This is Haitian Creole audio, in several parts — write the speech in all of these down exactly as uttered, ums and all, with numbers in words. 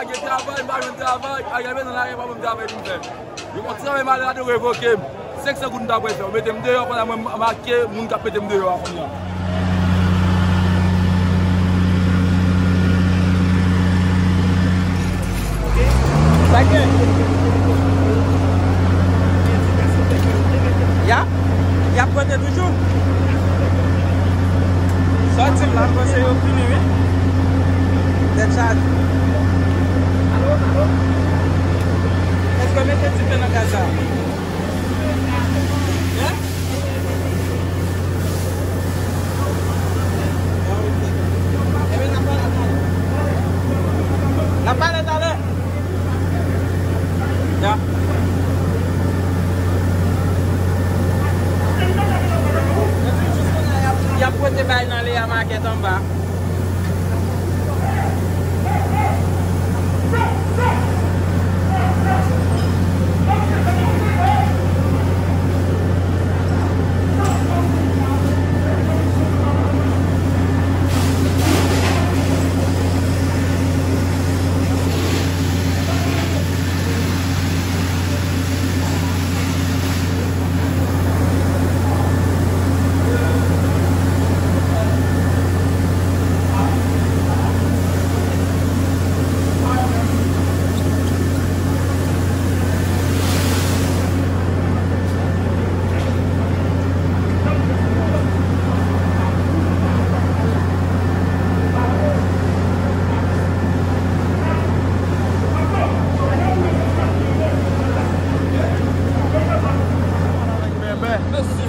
Gen travay, m pa jwenn travay, Ariel mete nan lari, pa ban m travay pou m fè. Yo, yon travay malad, yo revoke m. Senk san goud m ta pral fè. Yo mete m deyò, pandan mwen, m make moun k ap mete m deyò a kounye a. Sa gen? Ya? Y ap pote toujou? Sòti m la, m panse yo fini, wi. Tèt chaje. Èske mete dife nan gaz la? Hein? N ap pale talè. Ya. Y ap pote bay nan Lea Market anba.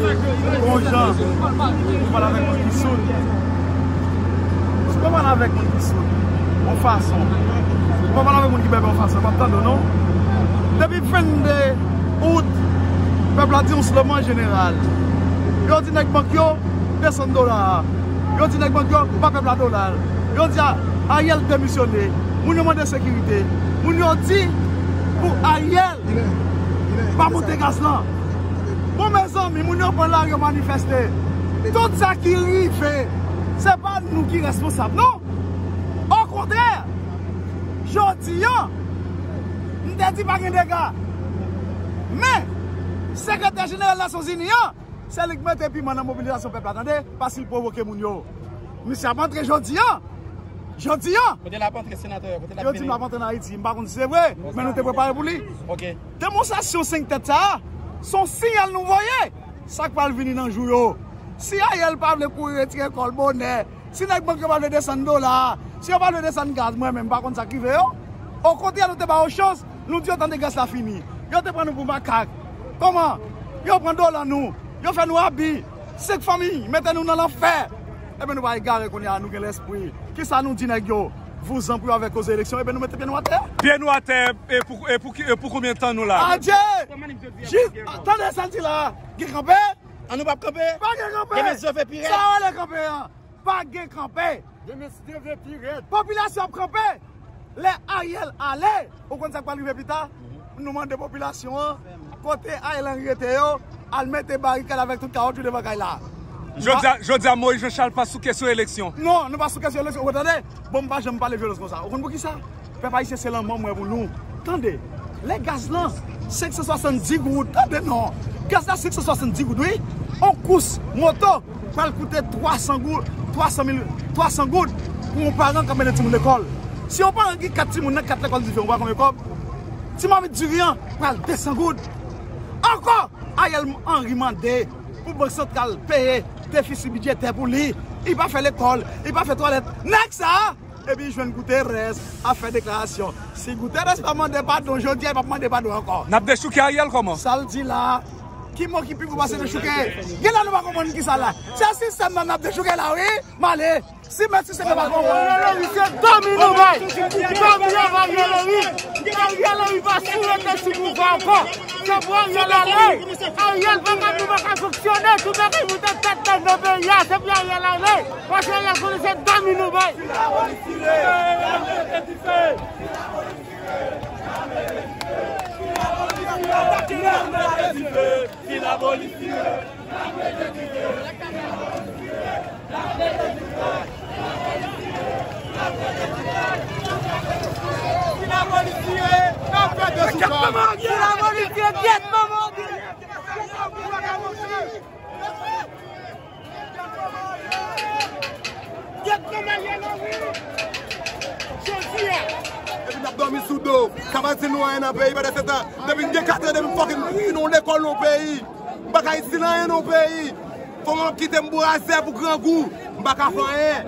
Bèbè, bon jan, ou pale avèk moun ki soud. Si w pa pale avèk moun ki soud, yon fason. Si w pa pale avèk moun ki bèbè yon fason, yo p ap tande w, non. Depi vennde out, pèp la di yon slogan jeneral. Yo di nèg bank yo, desann dola a. Yo di nèg bank yo, ba pèp la dola l. Yo di a, Ariel demisyone. Moun yo mande sekirite. Moun yo di pou Ariel pa monte gaz lan. Bon, mezanmi, moun yo pran lari yo manifeste. Tout sa ki rive, se pa nou ki responsab, non. Okontrè, jodi a, m te di pa gen dega. Men, sekretè jeneral Nasyonzini an, se li k mete piman nan mobilizasyon pèp la, tande, paske l pwovoke moun yo. Misye ap antre jodi a. Jodi a. Kote l ap antre, senatè? Kote l ap vini? Yo di m l ap antre nan Ayiti. M pa konn si se vre, men nou te prepare pou li. Ok. Demonstrasyon senk tèt sa a, se yon siyal nou voye. Sa k pral vini nan jou yo. Si Ariel pa vle kouri retire kò l bonè, si nèg bank yo pa vle desann dola a, si yo pa vle desann gaz, mwen menm, m pa konn sa k rive yo. Okontrè, nou te ba yo chans, nou di yo tande gaz la fini. Yo te pran nou pou makak. Kòman? Yo pran dola nou, yo fè nou abi. Senk fanmi, mete nou nan lanfè. Ebyen, nou pa egare kounye a, nou gen lespri. Kisa nou di nèg yo? Vouzan pou yo avèk koze eleksyon, ebyen, nou mete pye nou atè. Pye nou atè, e pou, e pou, e pou konbyen tan nou la? Adye! Jis, tande sa l di la, gen kanpe? An nou p ap kanpe? Pa gen kanpe! Demen si Dieu veut pi rèd. Sa w rele kanpe an? Pa gen kanpe! Demen si Dieu veut pi rèd. Popilasyon ap kanpe! Lè Ariel ale, ou konn sa k pral rive pita? Nou mande popilasyon an, kote Ariel Henry rete yo, al mete barikad avèk tout kawoutchou devan kay la. Jodi a, jodi a, Moïse Jean Charles pa sou kesyon eleksyon. Non, nou pa sou kesyon eleksyon. Ou tande? Bon, m pa janm pale vyolans konsa. Ou konn poukisa? Pèp ayisyen, se lanmò m wè pou nou. Tande, lè gaz lan, senk san swasanndis goud. Tande non. Gaz la, senk san swasanndis goud, wi. On kous moto pral koute twa san goud, twa san mil, twa san goud pou yon paran k ap mennen timoun lekòl. Si yon paran gen kat timoun nan kat lekòl diferan, ou pa konbyen kòb? Ti mamit diri an pral de san goud. Ankò, Ariel Henry mande pou Bank Santral peye defisi bidjetè pou li. Li pa fè lekòl, li pa fè twalèt. Nèg sa a, epi jwenn Guterres ap fè deklarasyon. Si Guterres pa mande padon jodi a, li p ap mande padon ankò. N ap dechouke Ariel kòman? Sa l di la, ki mo ki pi gwo pase dechouke? Genlè nou pa konprann kisa la. Se sistèm nan n ap dechouke la, wi. M ale. Si mèt si se pa konprann. Ariel Henry se dòmi nou bay. Dòmi yo bay Ariel Henry. Ariel Henry pa sou rete sou pouvwa ankò. Se pou Ariel ale. Ariel pa ka, nou pa ka fonksyone. Tout bagay moute tèt nan peyi a. Se pou Ariel ale. Paske Ariel konnen se dòmi nou bay. Get manman Ariel! Get manman Ariel! Get manman Ariel Henry! Jodi a! Epi n ap dòmi sou do. Sa pa di nou anyen nan peyi, pandan se tan, depi m gen kat an, depi m fucking rive nan lekòl nan peyi. M pa ka itil anyen nan peyi. Fò m ap kite m bwazè pou grangou. M pa ka fè anyen.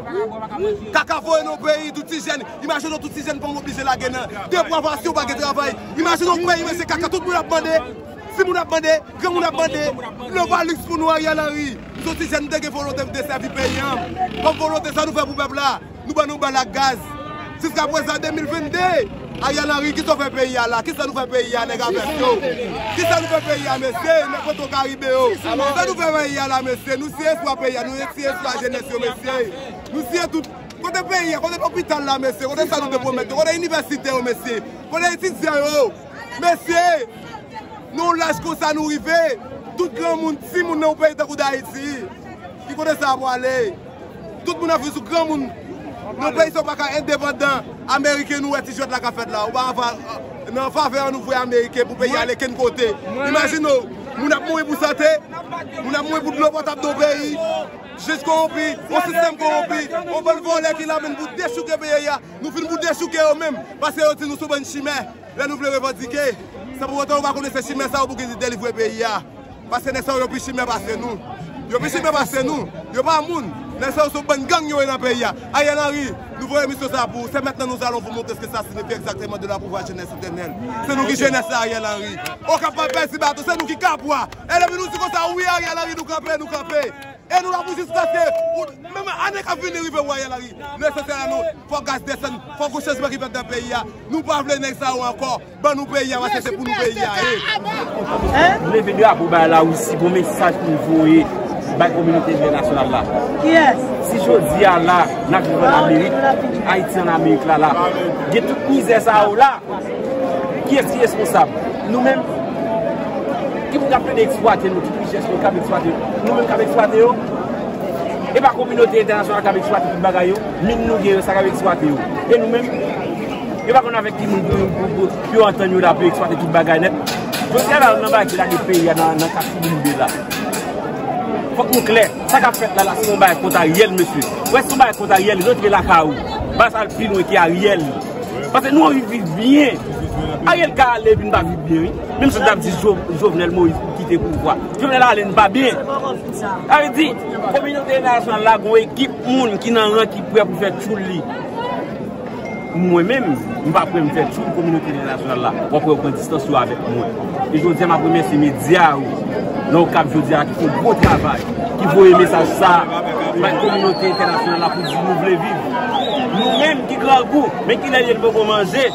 Kaka voye nan peyi, tout ti jèn. Imajine w tout ti jèn fanm oblije lage nan deprivasyon, pa gen travay. Imajine w peyi, mesye, kaka, tout moun ap mande. Timoun ap mande, granmoun ap mande. Lè pa liks pou nou, Ariel Henry. M se yon ti jèn, m te gen volonte, m te sèvi peyi an. Kòm volonte, sa nou fè pou pèp la? Nou ban nou bal ak gaz. Jiska prezan, de mil venn de, Ariel Henry, kisa w fè peyi a la? Kisa nou fè peyi a, nèg a vès yo? Kisa nou fè peyi a, mesye, nèg Petro Caribe yo? Sa nou fè peyi a la, mesye? Nou siye espwa peyi a, nou siye espwa jenès yo, mesye. Nou siye tout. Kote peyi a? Kote lopital la, mesye? Kote sa nou te pwomèt yo? Kote inivèsite yo, mesye? Kote etidyan yo? Mesye, nan yon laj konsa nou rive, tout granmoun, timoun nan yon peyi tankou Dayiti, ki kote sa a pwale? Tout moun ap viv sou granmoun. Nan peyi sa, ou pa ka endepandan. Ameriken, nou wè ti jwèt la k ap fèt la. Ou pa anva, nan favè an, nou voye Ameriken pou peyi ale kenn kote. Imajine w, moun ap mouri pou sante, moun ap mouri pou dlo potab nan peyi. Jij kowonpi, yon sistèm kowonpi, yon bann vòlè ki la menm pou dechouke peyi a. Nou fin pou dechouke yo menm, paske yo di nou se yon bann chimè. Lè nou vle revandike, san pou otan ou pa konnen se chimè sa yo pou ki delivre peyi a. Paske nèg sa yo, yo pi chimè pase nou. Yo pi chimè pase nou. Yo pa moun. Nèg sa yo se yon bann gang yo ye nan peyi a. Ariel Henry, nou voye misyon sa pou ou. C'est maintenant nous allons vous montrer ce que ça signifie exactement de la pouvoir jeunesse éternelle. Se nou ki jenès la, Ariel Henry. Okap pa pèdi bato, se nou ki kapwa. E depi nou di konsa, wi, Ariel Henry, nou kanpe, nou kanpe. E nou la pou jiskaske ou, menm ane k ap vini rive, wi, Ariel Henry. Nesesè a nou, fò gaz desann, fò gon chanjman ki fèt nan peyi a. Nou pa vle nèg sa yo ankò. Ban nou peyi a, paske se pou nou peyi a ye. Hein? M leve drapo bay Larisi pou mesaj pou m voye bay kominote entènasyonal la. Kiyès? Si jodi a la, n ap viv ann Amerik, Ayiti ann Amerik la la, gen tout mizè sa yo la, kiyès ki responsab? Nou menm? Ki moun k ap plede eksplwate nou, tout richès nou k ap eksplwate nou, nou menm k ap eksplwate yo? E pa kominote entènasyonal k ap eksplwate tout bagay yo? Min nou gen yo, sa k ap eksplwate yo? E nou menm? Yo pa konn avèk ki moun pou, pou, pou, pou yo antann yo la pou yo eksplwate tout bagay nèt. Jodi a la, nou nan bagay ki lage peyi a nan, nan kat figi nou de la. Fòk nou klè, sa k ap fèt la la, se yon bagay kont Ariel, mesye. Wè, se yon bagay kont Ariel, rantre lakay ou. Pa sa al pi lwen ke Ariel. Paske nou anvi viv byen. Ariel ka ale epi n pa viv byen, wi. Menm si n t ap di Jo-, Jovenel Moïse pou kite pouvwa. Jovenel ale, n pa byen. Sa vle di, kominote entènasyonal la, gon ekip moun ki nan ran, ki prè pou fè tchoul li. Mwen menm, m pa prè m fè tchoul kominote entènasyonal la. W ap wè yo pran distans yo avèk mwen. E jodi a, m ap remèsye medya yo nan Okap jodi a ki fè yon gwo travay, ki voye mesaj sa a bay kominote entènasyonal la pou di nou vle viv. Nou menm ki grangou, men kilè l ye n poko manje,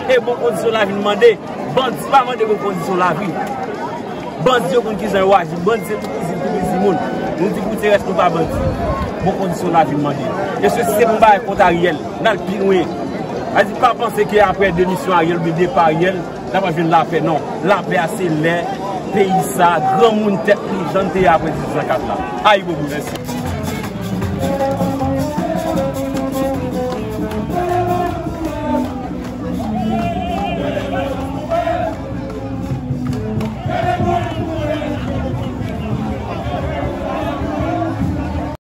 e bon kondisyon lavi n mande. Bandi pa mande bon kondisyon lavi. Bandi yo konn kijan yo aji. Bandi se tou piti, tou piti moun. Nou di pou te rès nou pa bandi. Bon kondisyon lavi n mande. E sesi se pou bagay kont Ariel. N al pi lwen. Sa di pa panse ke apre demisyon Ariel oubyen depa Ariel, n ap jwenn lapè. Non. Lapè a se lè peyi sa, granmoun tèt li, jan n te ye apre dizuit san kat la. Ayibobo, mèsi.